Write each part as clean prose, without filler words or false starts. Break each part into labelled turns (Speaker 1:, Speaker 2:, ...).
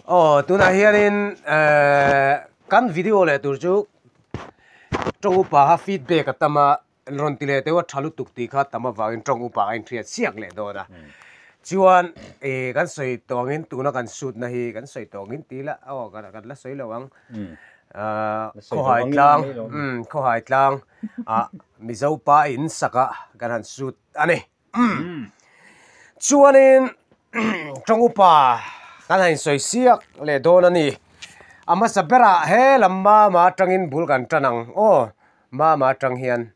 Speaker 1: Aw tunah hianin kan video leh tur chu tawng upa kha feedback a tam a, rawn ti leh teuh a tha lutuk tih kha tam avangin tawng upa a inhriat siak leh dawn a. Chuan ih kan sawi tawh angin tuna kan shoot na hi kan sawi tawh angin ti ila aw kan la sawi lo ang. Khawhai tlang khawhai tlang ah Mizo pa in sak ah kan han shoot a ni. Chuanin tawng upa kan han insawi siak leh dawn a ni. A hmasa berah he lam mama atangin bul kan tan ang aw. Mama atang hian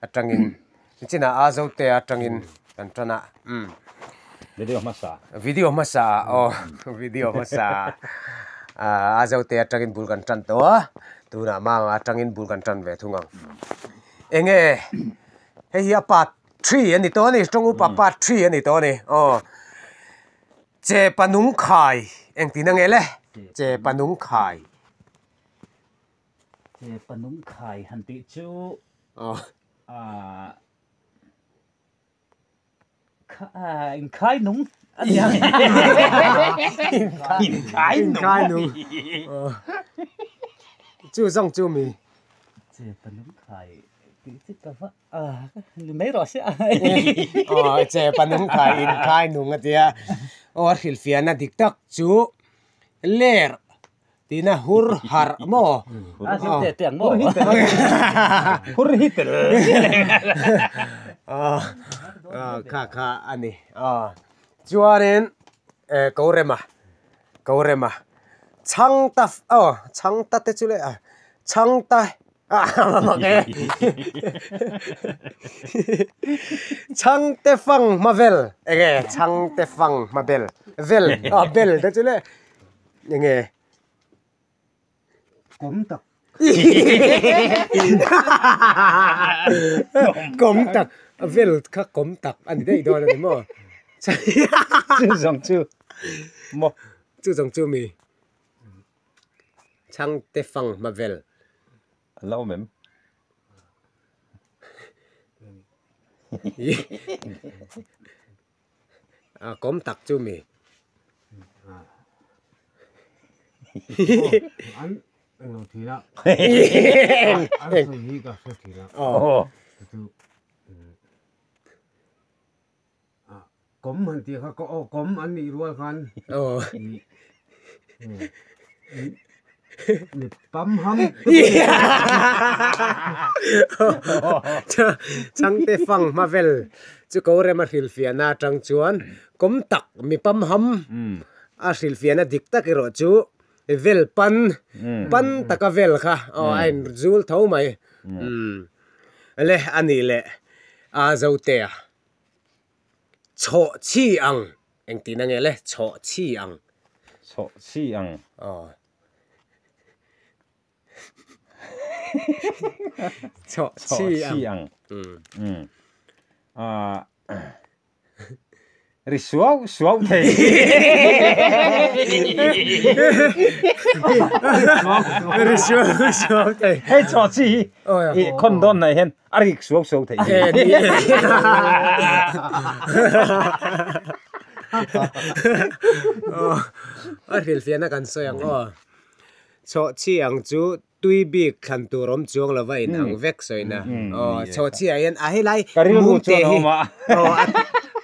Speaker 1: atangin nichinah a zote atangin kan tan a.
Speaker 2: Video hmasa.
Speaker 1: Video hmasa aw video hmasa a zote atangin bul kan tan tawh a. Tunah mama atangin bul kan tan ve thung ang. Enge hei hi a part Three a ni tawh a ni, tawng upa part three a ni tawh a ni. Aw. Che panung khai engtin a nge le? Che panung khai.
Speaker 2: Che panung khai han tih chu
Speaker 1: Aw.
Speaker 2: Ah kha inkhai nung a ni ang. Inkhai nung.
Speaker 1: Inkhai nung. Aw. Chu zawng chu mi.
Speaker 2: Che panung khai tih chu ka va Ni mai rawh se a.
Speaker 1: Aw che panung khai in khai nung a tia. Aw a hrilhfiahna dik tak chu ler tihna hur harh maw.
Speaker 2: A hur te te ang maw. Hur hi tel.
Speaker 1: Aw kha kha a ni. Aw chuanin ko rema ko rema chhang ta aw chhang ta te chu le a chhang ta Chhangte fang hma vel enge chhangte fang hma bel vel a bel te chu le enge
Speaker 3: kawm tak
Speaker 1: kawm tak vel kha kawm tak a ni daih dawn a ni maw
Speaker 2: chu zawng chu maw
Speaker 1: chu zawng chu mi. Chhangte fang hma vel.
Speaker 2: An la awm em?
Speaker 1: A kawm tak chu mi.
Speaker 3: An englo thin a. An sawi hi ka hre thin a. Chu kawm han tih kha aw kawm an nih rual khan mi pam ham
Speaker 1: changte fang hma vel chu ko rem a hrilhfiahna atang chuan kawm tak mi pam ham a hrilhfiahna dik tak erawh chu vel pan pan taka vel kha aw a in zul tho mai le a nih leh a zotea. Chhawh chhi ang. Engtin a nge le? Chhawh chhi ang.
Speaker 2: Chhawh chhi ang.
Speaker 1: Aw. Chhawh chhi ang.
Speaker 2: Umm. Ah. Ri suau suau thei.
Speaker 1: Ri suau suau thei.
Speaker 2: Hei chhawh chhi hi i khawn dawn nei hian A rik suau suau theih hi.
Speaker 1: A hrilhfiahna kan sawi ang aw. Chhawhchhi ang chu tui bik thlan tur awm chuang lova in ang vek sawina. Aw chhawhchhi ah hian a helai mum te hi aw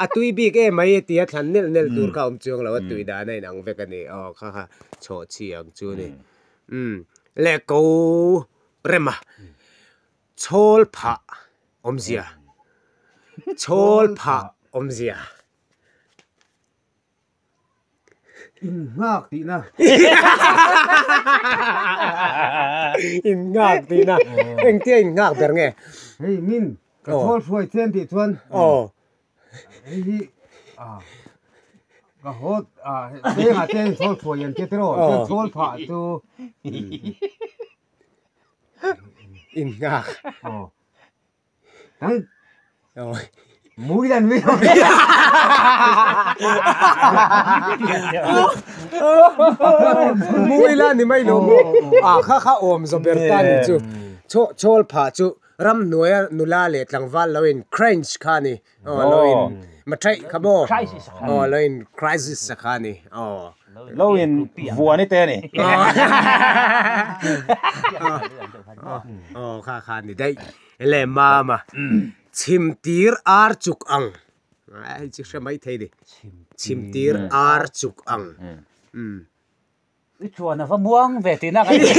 Speaker 1: a tui bik em mai tia thlan nelh nelh tur kha awm chuang lo a tui dan a in ang vek a ni. Aw kha kha chhawhchhi ang chu a ni. Umm leh ko rem a. Chhawl phah awmzia Chhawl phah awmzia.
Speaker 3: Innghak tihna.
Speaker 1: Innghak tihna. Engtia innghak ber nge?
Speaker 3: Hei min ka chhawl hruai chen tih chuan hei hi ka haw vengah te chhawl hruai an tia tiraw chhawl phah chu
Speaker 1: Innghak.
Speaker 3: Aw. Tang.
Speaker 1: Aw.
Speaker 3: Mui lan mi.
Speaker 1: Mui la ni mai lo maw? A kha kha awm zawh ber ta ni chu. Chaw chawl phah chu ram hnuaia nula leh tlangval lo in crange kha ni. Aw lo in maṭhaih kha maw? Aw lo in crisis a kha ni. Aw.
Speaker 4: Lo in vuan i te a ni.
Speaker 1: Aw kha kha ni daih. Le mama chhimtir ar chuk ang. Hei chu hre mai thei ni. Chhimtir ar chuk ang.
Speaker 2: I chuan a va muang ve tihna kan ti.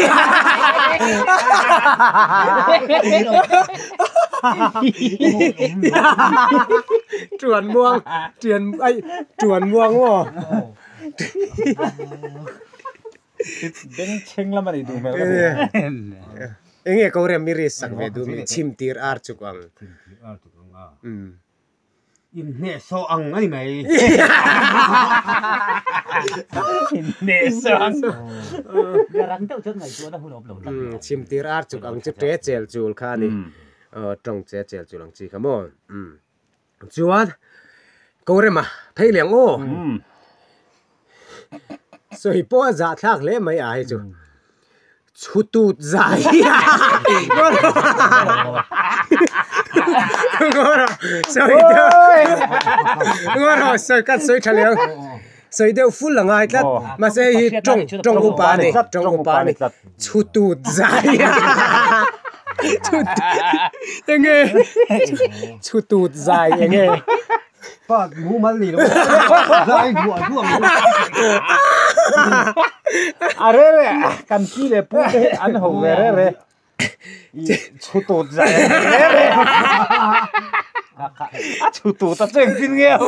Speaker 1: Chuan muang, chuan ai chuan muang maw?
Speaker 4: Beng chheng lam a nih duh hmel ka ti.
Speaker 1: Enge ko rem i ri sak ve duh mi chhimtir ar chuk ang.
Speaker 3: Chhimtir ar chuk ang a. Inhnehsawh ang a ni mai.
Speaker 4: Inhnehsawh ang.
Speaker 2: Rang deuh chuan ngaihtuahna hun a awm lo tlat.
Speaker 1: Chhimtir ar chuk ang chu ṭe chel chul kha a ni. Tawng che chel chul ang chi kha maw. Chuan ko rema phei leh ang aw. Sawi pawh a zahthlak hle mai a hei chu. Chhutut zai Sawi kan sawi tha leh ang. Sawi deuh full a ngai tlat. Mahse hei hi tawng tawng upa a ni. Tawng upa a ni. Chhutut zai Enge chhutut zai enge.
Speaker 3: Pa mumal ni lo zai duah duah mai.
Speaker 4: A re re kan pi leh pu te hi an ho ve re re i chhu tut zai an ti re re a chhu tut a chu engtin nge ho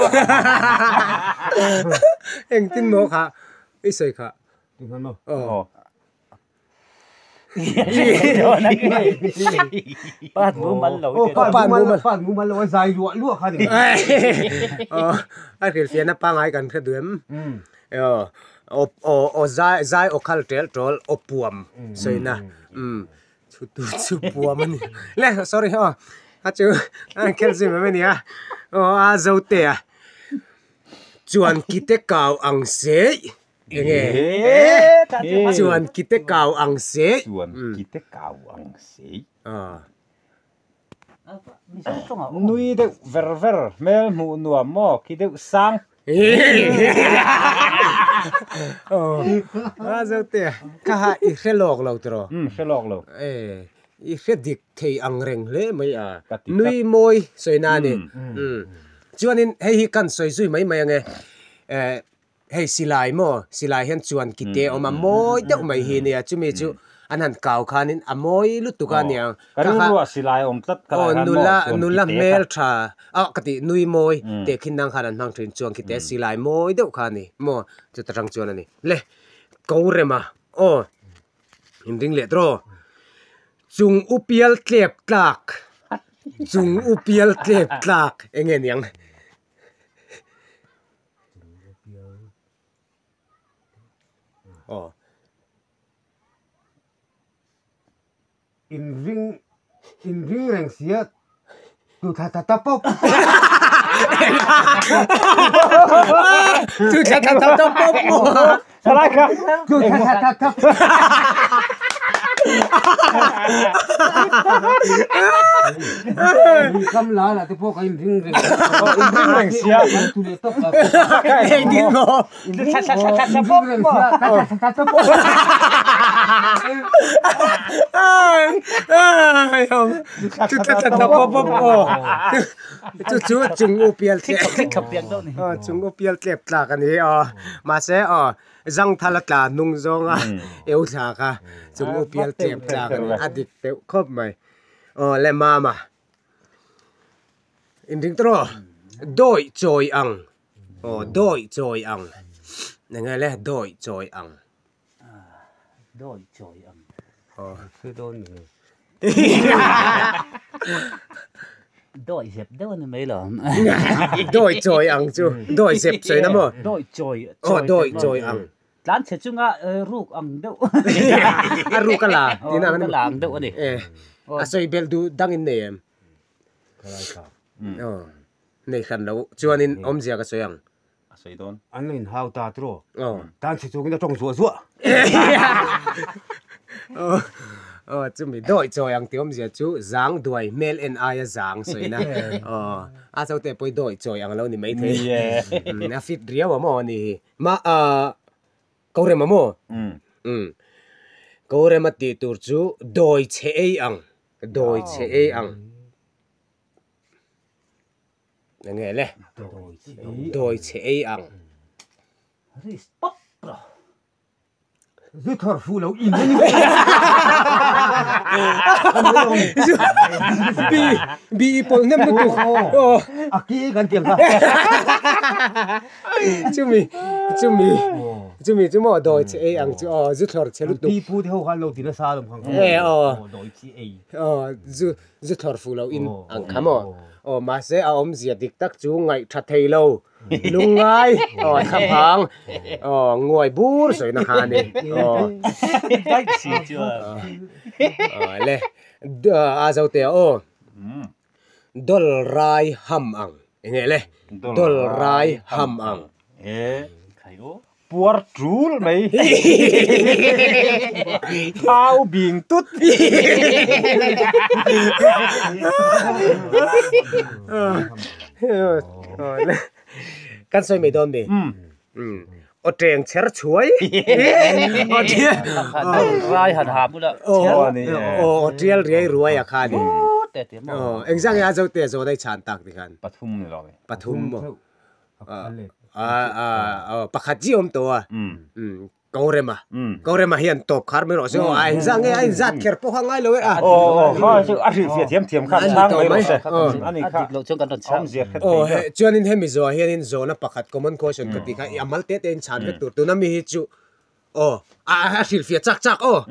Speaker 1: engtin maw kha i sawi kha
Speaker 4: aw.
Speaker 2: Pat mumal lo
Speaker 3: te. Pat mumal pat mumal lo a zai luah luah kha ni.
Speaker 1: A hrilhfiahna pangngai kan hre duh em? Aw aw zai zai aw khal tel tawl aw puam sawina chu tu chu puam a ni. Le sorry aw a chu a khel zui mai mai a ni a aw a zo te a chuan kite kau ang se. Enge? Chuan kite kau ang se.
Speaker 4: Chuan kite kau ang se. Nui deuh ver ver hmel hmuh nuam maw khi deuh sang.
Speaker 1: A zo te ka ha i hre lawk lo tiraw?
Speaker 4: Hre lawk lo.
Speaker 1: I hre dik thei ang reng hle mai a. Nui mawi sawi na a ni. Chuanin hei hi kan sawi zui mai mai ange. Hei silai maw, silai hian chuan kite a awm a, mawi deuh mai hi nia, chumi chu an han kau khanin a mawi lutuk a nia.
Speaker 4: Ka rilruah silai a awm tlat ka lai khan maw chuan kite
Speaker 1: nula hmel tha ah ka tih nui mawi teh khin nang khan an hmang thin, chuan kite silai mawi deuh kha a ni maw, chuta tang chuan a ni. Le ko rema aw inring leh tawh chung u pial tlep tlak, chung u pial tlep tlak eng nge niang.
Speaker 3: In ring in ring reng sia tu thla ta ta pawp.
Speaker 1: Tu thla ta ta pawp maw?
Speaker 4: Thalai kha.
Speaker 3: Tu thla ta ta ta. Kam la la te pawh ka in ring reng.
Speaker 4: In ring reng sia.
Speaker 3: Tu leh tawp a.
Speaker 1: Engtin maw?
Speaker 3: In ring reng sia. Ta ta ta ta pawp.
Speaker 1: Tu thla ta ta pawp aw. Chu chu chung u pial tlep. Chung u pial tlep tlak a ni aw. Mahse aw Zangthal a tla hnung zawnga eu thla kha chung u pial tlep tlak a ni a dik deuh khawp mai. Aw le mama inring tawh rawh dawi chawi ang aw dawi chawi ang eng nge le dawi chawi ang.
Speaker 2: Dawi chawi ang.
Speaker 1: Aw.
Speaker 2: Dawi zep deuh a ni mai lo.
Speaker 1: Dawi chawi ang chu. Dawi zep sawi na maw?
Speaker 2: Dawi chawi.
Speaker 1: Aw dawi chawi ang.
Speaker 2: Tlan chhe chunga ruk ang deuh.
Speaker 1: A ruk a la tihna ang a ni maw?
Speaker 2: A ruk a la ang deuh a ni.
Speaker 1: A sawi belh duh dang in nei em? Aw nei hran lo chuanin awmzia ka sawi ang.
Speaker 4: A sawi dawn.
Speaker 3: An lo inhau ta tiraw? Tan chhe chungin a tawng zuah zuah.
Speaker 1: Aw chumi dawi chawi ang tih awmzia chu zang duai hmel en aia zang sawina. Aw a cho te pawh hi dawi chawi ang lo ni maithei. A fit riau a maw a ni hi. Ma ah. Ko rem a maw? Umm. Ko rem a tih tur chu dawi chhe ei ang, dawi chhe ei ang. Enge le? Dawi chhe ei ang.
Speaker 3: Zu thawr fu lo in ani mai.
Speaker 1: Bi bi i pawlh hnem lutuk. Aw.
Speaker 3: A ki kan tiang kha.
Speaker 1: Chumi chumi chumi chu maw dawi che ei ang chu aw zu thlawr che lutuk.
Speaker 3: Pi pu te ho khan lo ti nasa alawm khan.
Speaker 1: E aw.
Speaker 2: Dawi chi ei.
Speaker 1: Aw zu zu thlawr fu lo in ang kha maw. Aw mahse a awmzia dik tak chu ngaih tha thei lo. Lungngai aw thlaphang aw nguai bur sawina kha a ni aw.
Speaker 2: Daih si chuan.
Speaker 1: Aw le a zo te aw dol rai ham ang enge le dol rai ham ang.
Speaker 4: E puar tul mai thau bing tut.
Speaker 1: Kan sawi mai dawn mi? Aw teng chher chhuai.
Speaker 2: Rai han ha bula.
Speaker 1: Aw tial riai ruai a kha ni. Engzah nge a zo te zawn a i chhan tak ti khan?
Speaker 4: Pathum ni lo ve.
Speaker 1: Pathum maw? Pakhat chi awm tawh a. Korema. Korema hian tawp khar mai rawh se aw. A inzah nge a inzat kher pawh kha ngai lo e a.
Speaker 4: Aw aw chu a hrilhfiah thiam thiam khan chhang mai rawh se. Ani kha
Speaker 2: a dik loh chuan kan rawn chhang.
Speaker 4: Awmzia hret thei
Speaker 1: Aw he chuanin hemi zawhah hianin zawhna pakhat common question ka tih kha i amal te te in chhan vek tur. Tuna mi hi chu aw a hrilhfiah chak chak aw.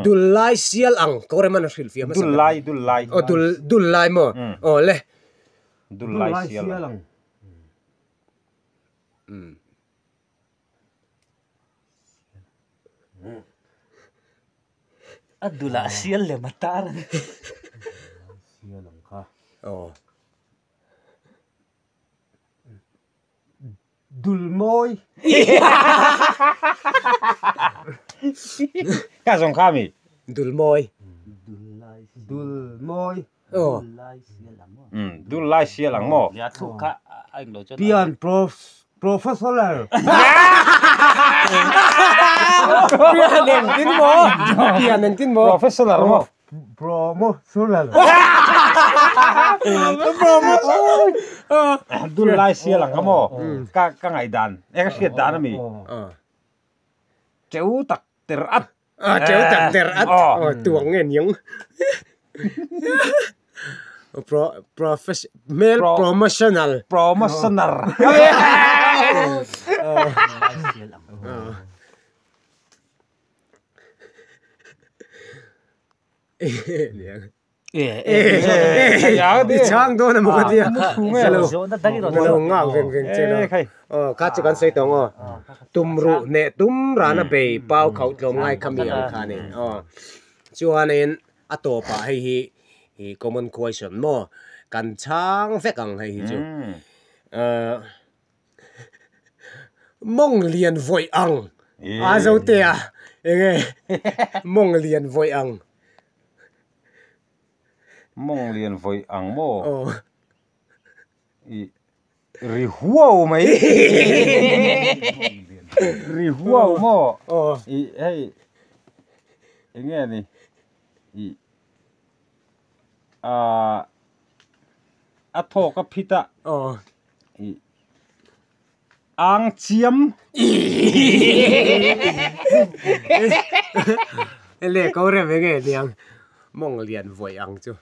Speaker 1: Dul lai sial ang Korema'n a hrilhfiah hmasa ber.
Speaker 4: Dul lai dul lai.
Speaker 1: Aw dul dul lai maw? Aw le.
Speaker 4: Dul lai sial ang.
Speaker 2: A dulah sial lem a tar a ni.
Speaker 3: Sial ang kha.
Speaker 1: Aw.
Speaker 3: Dul mawi.
Speaker 4: Ka zawng kha mi.
Speaker 1: Dul mawi.
Speaker 3: Dul mawi.
Speaker 1: Aw.
Speaker 4: Dul lai sial ang maw?
Speaker 3: Pian professional.
Speaker 1: Pian engtin maw? Pian engtin maw?
Speaker 4: Professional maw?
Speaker 3: Promotional.
Speaker 4: Dul lai sial ang kha maw? Ka ka ngaihdan e ka hriat dan ami. Teu tak ter at.
Speaker 1: A teu tak ter at. Aw tuang nge niang. Pro profes hmel promotional.
Speaker 4: Promotioner.
Speaker 1: I chhang dawn a maw ka tia. Ka lo nghak veng veng che lo. Aw kha chu kan sawi tawh ang aw. Tum ruh hneh tum rana bei pau khauh tlawm ngai kha mi ang kha a ni. Aw chuanin a tawpah hei hi i common question maw kan chhang vek ang hei hi chu. Mawng lian vawih ang a zo te a enge mawng lian vawih ang.
Speaker 4: Mawng lian vawih ang maw? I ri huau mai. Ri huau maw? I hei enge ni i a thawk a phit a. I ang chiam.
Speaker 1: Ele ko rem enge niang mawng lian vawi ang chu.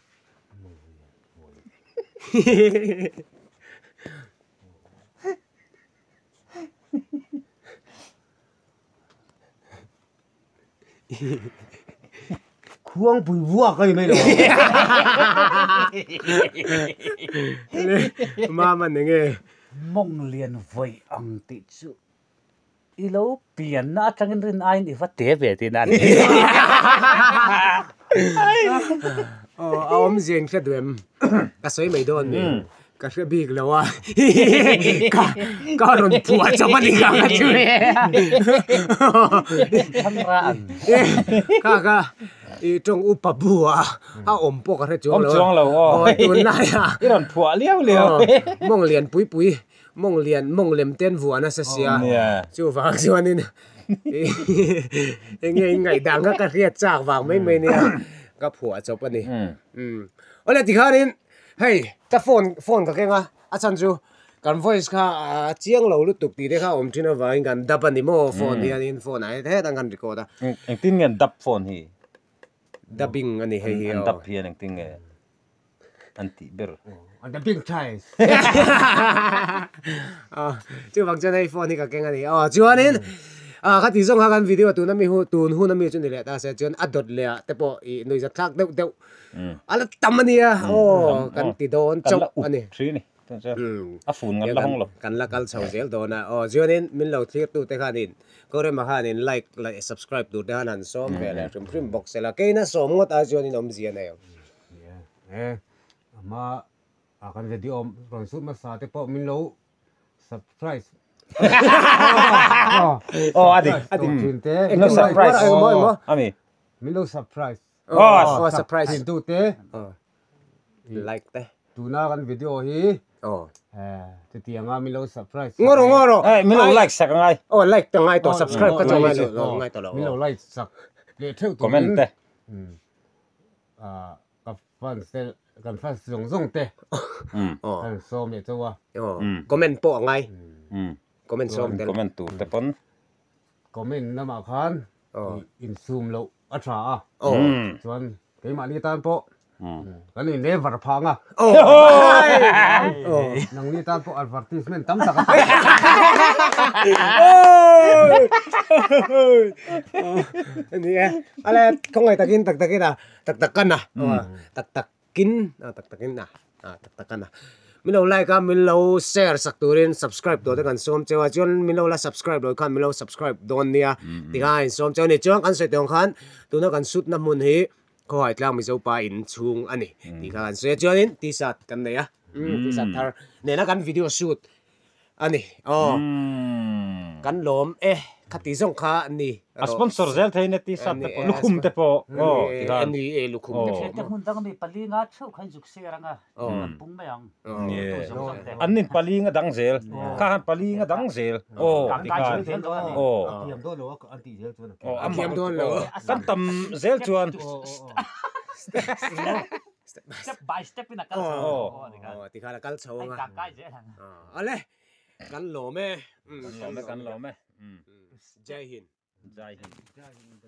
Speaker 3: Khuangpui vuak a ni mai lo.
Speaker 1: Mama ni nge.
Speaker 2: Mawng lian vawi ang tih chu i lo pianna atangin rin aiin i va te ve tihna a ni.
Speaker 1: Aw a awmzia in hre duh em? Ka sawi mai dawn mi. Ka hre bik lo a, ka ka rawn phuah chawp a ni kha ka chu. Kha kha i tawng upa bu a a awm pawh ka hre chuang lo.
Speaker 4: Awm chuang lo aw.
Speaker 1: Aw tunlai a.
Speaker 4: I rawn phuah liau liau.
Speaker 1: Mawng lian pui pui, mawng lian mawng lem ten vuah nasa sia. Chuvang chuanin. Enge in ngaihdan kha ka hriat chak vang mai mai nia ka phuah chawp a ni. Awle tikhanin hei ka phone phone ka keng a, a chhan chu kan voice kha a chiang lo lutuk tih te kha a awm thin avangin kan dub a ni maw phone hianin phone ah hetah kan record a.
Speaker 4: Engtin nge an dub phone hi?
Speaker 1: Dubbing a ni hei hi
Speaker 4: aw. An dub hian engtin nge an tih ber?
Speaker 3: An dubbing tha e.
Speaker 1: Chuvang chuan hei phone hi ka keng a ni aw. Chuanin khati zawng kha kan video tuna mi hu tun hun ami chu ni leh ta se chuan a dawt leh ah te pawh ih nuihzat thlak deuh deuh a la tam a nia aw kan ti dawn chauh a ni.
Speaker 4: A fun ngan la hawng lo.
Speaker 1: Kan la kal chho zel dawn a. Aw chuanin min lo thlir tu te khanin Korema khanin like leh subscribe tur te khan han sawm ve leh hrim hrim bawk sela. Keina sawm ngawt ai chuanin awmzia nei ang.
Speaker 3: E ama a kan video rawn sut hmasa te pawh min lo surprise.
Speaker 4: Aw a dik.
Speaker 3: A dik thin te.
Speaker 4: Min lo surprise. Ami.
Speaker 3: Min lo surprise.
Speaker 1: Aw surprise.
Speaker 3: Thin tu te.
Speaker 1: Like te.
Speaker 3: Tuna kan video hi chutianga min lo surprise.
Speaker 1: Ngawr ngawr.
Speaker 4: Eh min lo like sak angai.
Speaker 1: Oh like te ngai tawh subscribe ka chu ngai lo ngai tawh lo.
Speaker 3: Min lo like sak leh theuh
Speaker 4: turin. Comment te.
Speaker 3: Ka fans te kan fans zawng zawng te. Kan sawm leh chauh a.
Speaker 1: Comment pawh angai. Comment sawm tel.
Speaker 4: Comment tur te pawn.
Speaker 3: Comment lamah khan insum loh a tha a, chuan keimahni tan pawh kan in lever phang a, nangni tan pawh advertisement tam tak a tam.
Speaker 1: Ni e, ale khawngaih takin tak takin a, tak tak kan a, tak tak Kin a tak takin a a tak tak a min lo like a min lo share sak turin subscribe tur te kan sawm cheu a chuan min lo la subscribe lo khan min lo subscribe dawn nia tikhan a insawm cheu a ni chuan kan sawi tawng khan tuna kan shoot na hmun hi khawhai tlang Mizo pa in chhung a ni tih kha kan sawi a chuanin t-shirt kan nei a t-shirt thar nena kan video shoot A ni, aw. Kan lawm e, khati zawng kha a ni.
Speaker 4: A sponsor zel thei ne t-shirt te pawh, lukhum te pawh, aw ti khan.
Speaker 1: A ni e, lukhum te pawh.
Speaker 2: Thiante hmun dang ami pali nga theuh kha in zuk share anga, kan pung mai ang.
Speaker 4: An nin pali nga dang zel, kha han pali nga dang zel, aw ti khan.
Speaker 3: Aw. A thiam dawn lo a, an tih zel chuan.
Speaker 4: Aw, a thiam dawn lo. Kan tam zel chuan.
Speaker 2: Step by step in a kal chho.
Speaker 1: Aw, ti khan a kal chho anga. Ale, kan lawm e.
Speaker 4: Kan lawm e, kan lawm e.
Speaker 1: Jai Hind.
Speaker 4: Jai Hind.
Speaker 3: Jai Hind.